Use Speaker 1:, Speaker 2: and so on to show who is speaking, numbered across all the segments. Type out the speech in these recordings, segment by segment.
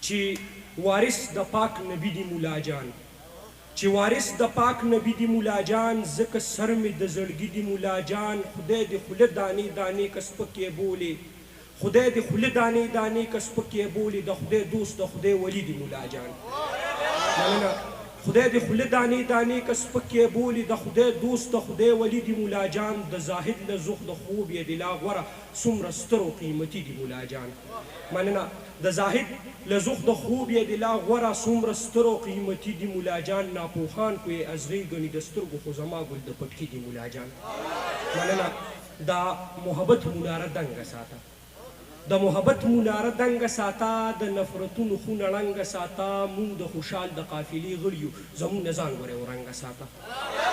Speaker 1: چې وارث د پاک نبي دي ملا جان، چې وارث د پاک نبي دي ملا جان، ځکه سر مې د زړګي دي ملا جان، خدای دې خوله دانې دانې که سپک یې بولې، خدای دې خوله دانې دانې که سپک یې بولې، د خدای دوست د خدای ولي دي ملا جان. مننه. خدای دې خوله دانې دانې که سپک یې بولې، د خدای دوست د خدای ولي دي ملا جان، د زاهد له زهده خوب یې دې لا غوره، څومره ستر او قیمتي دي ملا جان. مننه. د زاهد له زهده خوب یې دې لا غوره، څومره ستر او قیمتي دي ملا جان، ناپوهان خو یې ازغي ګڼي د سترګو خو زما ګل د پټکي دي ملا جان. مننه. د محبت مناره دنګه ساته، د محبت مناره دنګه ساته، د نفرتونو خونه ړنګه ساته، مونږ د خوشحال د قافلې غړي یو، زمونږ نه ځان ګورې اورنګه ساته.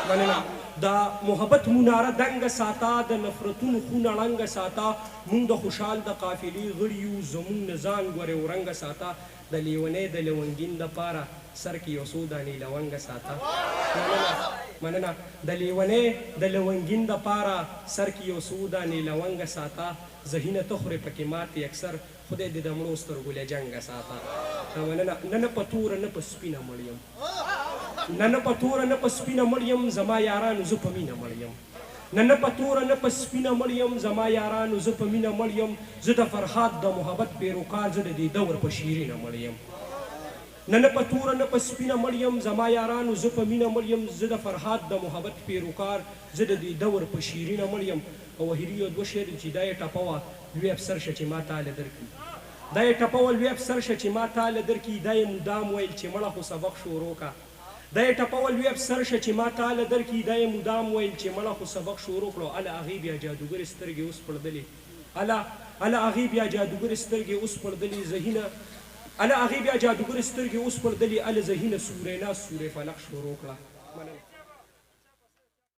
Speaker 1: مننه. د محبت مناره دنګه ساته، د نفرتونو خونه ړنګه ساته، مونږ د خوشحال د قافلې غړي یو، زمونږ نه ځان ګورې اورنګه ساته، د لیونی د لونګین د پاره سر کې یو څو دانې لونګه ساته. مننه. مننه. د لیونی د لونګین د پاره سر کې یو څو دانې لونګه ساته، ذهینه ته خورې پکې ماتې اکثر، خدای دې د مړو سترګو له جنګه ساته. مننه. نه نه په توره نه په سپینه مړ یم، نه نه په توره نه په سپینه مړ یم، زما یارانو زه په مینه مړ یم. نه نه په توره نه په سپینه مړ یم، زما یارانو زه په مینه مړ یم، زه د فرهاد د محبت پیروکار، زه د دې دور په شیرینه مړ یم. نه نه په توره نه په سپینه مړ یم، زما یارانو زه په مینه مړ یم، زه د فرهاد د محبت پیروکار، زه د دې دور په شیرینه مړ یم. او وحیري یو دوه شعر چې دا یې ټپه وه، لوی افسر شه چې ما تاله درکړي. دا یې ټپه وه، لوی افسر شه چې ما تاله درکړي، دا یې مدام ویل چې مړه خو سبق شروع کا. دا یې ټپه وه، لوی افسر شه چې ما تاله درکړي، دا یې مدام ویل چې مړه خو سبق شروع کړو. اله هغې بیا جادوګرې سترګې وسپړدلې، اله اله هغې بیا جادوګرې سترګې وسپړدلې، ذهینه اله هغې بیا جادوګرې سترګې وسپړدلې، اله ذهینه سورې ناس سورې فلق شروع کړه. مننه.